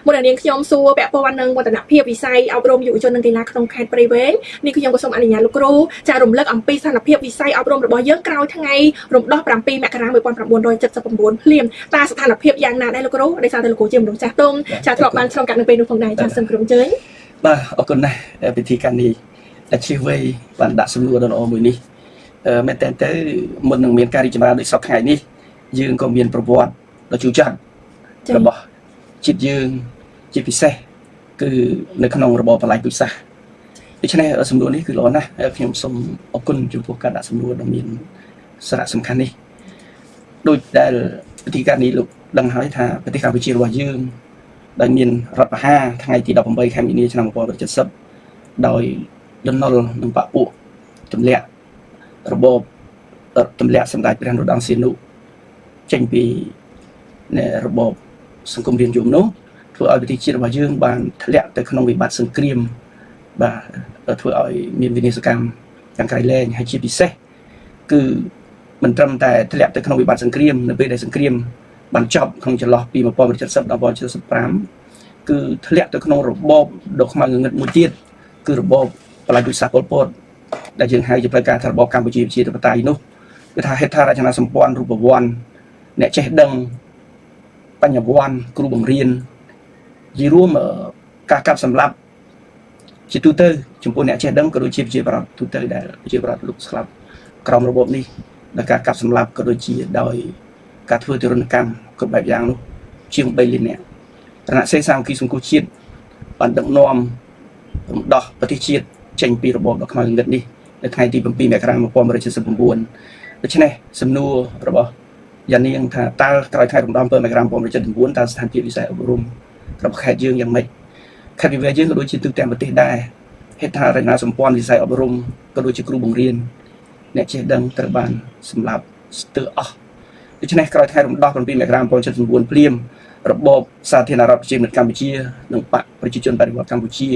មុននឹងនាងខ្ញុំសួរពាក់ព័ន្ធនឹងវឌ្ឍនភាពវិស័យអប់រំយុវជននិងកីឡាក្នុងខេត្តព្រៃវែងនេះខ្ញុំក៏សូមអនុញ្ញាតលោកគ្រូចារំលឹកអំពីស្ថានភាពវិស័យអប់រំរបស់យើងក្រោយថ្ងៃរំដោះ7មករា1979ភ្លាមតើស្ថានភាពយ៉ាងណាដែរលោកគ្រូដោយសារតែលោកគ្រូជាមនុស្សចាស់ទុំចាធ្លាប់បានឆ្លងកាត់នៅពេលនោះផងដែរចាសូមគ្រូអញ្ជើញ បាទអរគុណណាស់ពិធីការនេះដែលឈ្លាសវៃបានដាក់សំណួរដ៏ល្អមួយនេះមែនតើទៅមុននឹងមានការរីកចម្រើនដូចសពថ្ងៃនេះយើងក៏មានប្រវត្តិដ៏ជូរចត់របស់ជាតិយើងជាពិសេសគឺនៅក្នុងរបបបល្ល័ង្កពុជសាសន៍ដូច្នេះសំណួរនេះគឺល្អណាស់ខ្ញុំសូមអរគុណចំពោះការដាក់សំណួរដ៏មានសារៈសំខាន់នេះដោយដែលពិធីការនេះលោកដឹងហើយថាប្រទេសកម្ពុជារបស់យើងដែលមានរដ្ឋប្រហារថ្ងៃទី18ខែមីនាឆ្នាំ1970ដោយលន់នល់និងបពពួកទម្លាក់របបទម្លាក់សម្ដេចព្រះនរោត្តមសីហនុចេញពីរបបសង្គមរាស្ត្រនិយមនោះធ្វើឲ្យប្រទេសជាតិរបស់យើងបានធ្លាក់ទៅក្នុងវិបត្តិសង្គ្រាមបាទធ្វើឲ្យមានវិនាសកម្មយ៉ាងក្រៃលែងហើយជាពិសេសគឺមិនត្រឹមតែធ្លាក់ទៅក្នុងវិបត្តិសង្គ្រាមនៅពេលដែលសង្គ្រាមបានចប់ក្នុងចន្លោះពី1970ដល់1975គឺធ្លាក់ទៅក្នុងរបបដ៏ខ្មៅងងឹតមួយទៀតគឺរបបបល្ល័ង្កពុជសាសន៍ប៉ុលពតដែលយើងហៅជាផ្លូវការថារបបកម្ពុជាប្រជាធិបតេយ្យនោះគឺថាហេដ្ឋារចនាសម្ព័ន្ធរូបវ័ន្តអ្នកចេះដឹងបញ្ញវន្តគ្រូបង្រៀននិយាយរួមការកាប់សម្លាប់ជាទូទៅចំពោះអ្នកចេះដឹងក៏ដូចជាប្រជាប្រដ្ឋទូទៅដែលប្រជាប្រដ្ឋលោកស្លាប់ក្រោមរបបនេះដោយការកាប់សម្លាប់ក៏ដូចជាដោយការធ្វើទរណកម្មគ្រប់បែបយ៉ាងនោះជាង3លាននាក់រណសេរីសាមគ្គីសង្គមជាតិបានដឹកនាំរំដោះប្រទេសជាតិចេញពីរបបដ៏ខ្មៅងងឹតនេះនៅថ្ងៃទី7មករា1979ដូច្នេះសំណួររបស់យ៉ានាងថាតើក្រោយថ្ងៃរំដោះ7មករា1979តើស្ថានភាពវិស័យអប់រំរបស់ខេត្តយើងយ៉ាងម៉េចខេត្តវិវាយើងក៏ដូចជាទូទាំងប្រទេសដែរហេដ្ឋារចនាសម្ព័ន្ធវិស័យអប់រំក៏ដូចជាគ្រូបង្រៀនអ្នកចេះដឹងត្រូវបានសម្លាប់ស្ទើរអស់ដូច្នេះក្រោយថ្ងៃរំដោះ7មករា1979ភ្លាមរបបសាធារណរដ្ឋប្រជាមានិតកម្ពុជានិងបកប្រជាជនបដិវត្តកម្ពុជា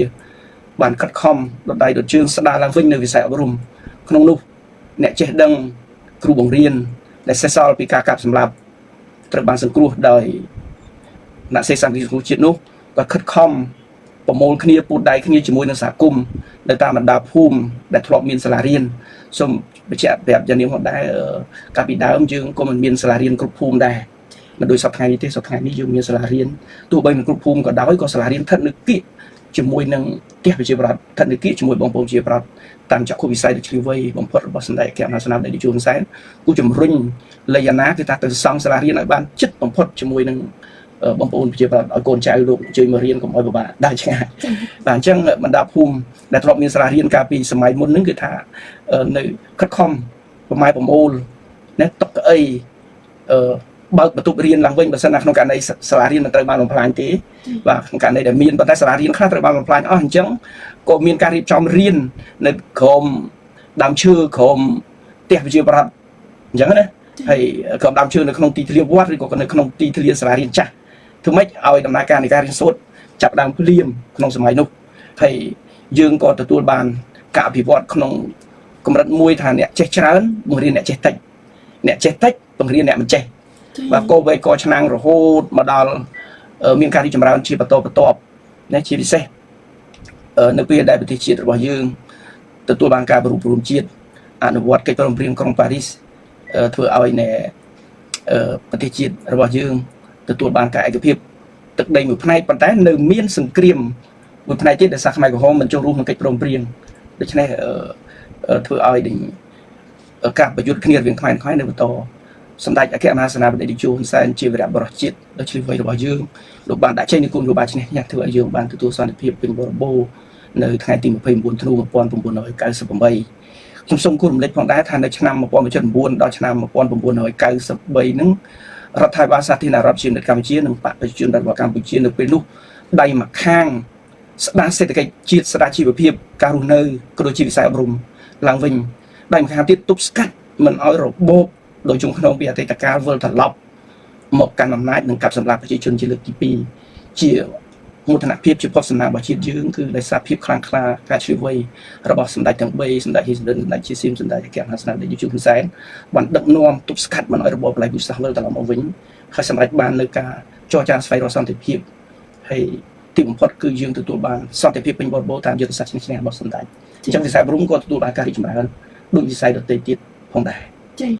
បានខិតខំដុតដៃដុតជើងស្ដារឡើងវិញនៅវិស័យអប់រំក្នុងនោះអ្នកចេះដឹងគ្រូបង្រៀនដែលសេសសល់ពីការកាប់សម្លាប់ត្រូវបានសង្គ្រោះដោយអ្នកសេសាមគ្គីសង្គមជាតិនោះក៏ខិតខំប្រមូលគ្នាពូតដៃគ្នាជាមួយនឹងសហគមន៍នៅតាមបណ្ដាភូមិដែលធ្លាប់មានសាលារៀនសូមបញ្ជាក់ប្រាប់យ៉ាងនេះផងដែរកាលពីដើមយើងក៏មិនមានសាលារៀនគ្រប់ភូមិដែរមិនដូចសប្តាហ៍នេះទេសប្តាហ៍នេះយើងមានសាលារៀនទោះបីមិនគ្រប់ភូមិក៏ដោយក៏សាលារៀនស្ថិតនៅគៀកជាមួយនឹងផ្ទះប្រជាប្រដ្ឋស្ថិតនៅគៀកជាមួយបងប្អូនប្រជាប្រដ្ឋតាមចក្ខុវិស័យដ៏ឆ្លៀសវៃបំផុតរបស់សម្ដេចអគ្គមហាសេនាបតីតេជោហ៊ុនសែនគូជំរុញលយណាគឺថាទៅសង់សាលារៀនឲ្យបានជិតបំផុតជាមួយនឹងបងប្អូនប្រជាប្រដ្ឋឲ្យកូនចៅលោកអញ្ជើញមករៀនកុំឲ្យពិបាកដើរឆ្ងាយបាទអញ្ចឹងបណ្ដាភូមិដែលធ្លាប់មានសាលារៀនកាលពីសម័យមុនហ្នឹងគឺថានៅខិតខំប្រម៉ែប្រមូលណាតុកៅអីបើកបន្ទប់រៀនឡើងវិញបើសិនណាក្នុងករណីសាលារៀនមិនត្រូវបានបំផ្លាញទេបាទក្នុងករណីដែលមានប៉ុន្តែសាលារៀនខ្លះត្រូវបានបំផ្លាញអស់អញ្ចឹងក៏មានការរៀបចំរៀននៅក្រោមដើមឈើក្រោមផ្ទះប្រជាប្រដ្ឋអញ្ចឹងណាហើយក្រោមដើមឈើនៅក្នុងទីធ្លាវត្តឬក៏នៅក្នុងទីធ្លាសាលារៀនចាស់ធ្វើម៉េចឲ្យដំណើរការនៃការរៀនសូត្រចាប់ដើមភ្លាមក្នុងសម័យនោះហើយយើងក៏ទទួលបានការអភិវឌ្ឍក្នុងកម្រិតមួយថាអ្នកចេះច្រើនបង្រៀនអ្នកចេះតិចអ្នកចេះតិចបង្រៀនអ្នកមិនចេះបាទកោវែកកឆ្នាំងរហូតមកដល់មានការរីកចម្រើនជាបន្តបន្ទាប់ណាជាពិសេសនៅពេលដែលប្រទេសជាតិរបស់យើងទទួលបានការរួបរวมជាតិអនុវត្តកិច្ចព្រមព្រៀងក្រុងប៉ារីសធ្វើឲ្យនៅប្រទេសជាតិរបស់យើងទទួលបានការឯកភាពទឹកដីមួយផ្នែកប៉ុន្តែនៅមានសង្គ្រាមមួយផ្នែកទៀតដែលសាសខ្មែរក្រហមមិនចូលរួមក្នុងកិច្ចព្រមព្រៀងដូច្នេះធ្វើឲ្យការប្រយុទ្ធគ្នារវាងខ្មែរនិងខ្មែរនៅបន្តសម្ដេចអគ្គមហាសេនាបតីតេជោហ៊ុនសែនជាវីរៈបុរសជាតិដ៏ឆ្លៀសវៃរបស់យើងលោកបានដាក់ចេញនូវគោលនយោបាយឈ្នះញ៉ាំធ្វើឲ្យយើងបានទទួលសន្តិភាពពេញបរិបូរណ៍នៅថ្ងៃទី29ធ្នូ1998ខ្ញុំសូមគូរំលេចផងដែរថានៅឆ្នាំ1979ដល់ឆ្នាំ1993ហ្នឹងរដ្ឋាភិបាលសាធារណរដ្ឋប្រជាមានិតកម្ពុជានិងបកប្រជាជនរដ្ឋកម្ពុជានៅពេលនោះដៃម្ខាងស្ដារសេដ្ឋកិច្ចជាតិស្ដារជីវភាពការរស់នៅក៏ដូចជាវិស័យអប់រំឡើងវិញដៃម្ខាងទៀតទប់ស្កាត់មិនឲ្យរបបដោយជុំក្នុងពីអតីតកាលវិលត្រឡប់មកកាន់អំណាចនិងកាប់សម្លាប់ប្រជាជនជាលើកទី2ជាមោទនភាពជាភ័ព្វសំណាងរបស់ជាតិយើងគឺដោយសារភាពខ្លាំងក្លាការឆ្លៀសវៃរបស់សម្ដេចទាំង3សម្ដេចហ៊ីសរិនសម្ដេចជាស៊ីមសម្ដេចអគ្គមហាសេនាបតីតេជោហ៊ុនសែនបានដឹកនាំទប់ស្កាត់មិនឲ្យរបបបល្ល័ង្កពុជសាសន៍វិលត្រឡប់មកវិញហើយសម្រេចបាននៅការចរចាស្វែងរកសន្តិភាព ហើយទីបំផុតគឺយើងទទួលបានសន្តិភាពពេញបរិបូរណ៍តាមយុទ្ធសាស្ត្រឈ្នះឈ្នះរបស់សម្ដេចអញ្ចឹងវិស័យអប់រំក៏ទទួលបានការរីកចម្រើនដូចវិស័យដទៃទៀតផងដែរ។ ចា៎។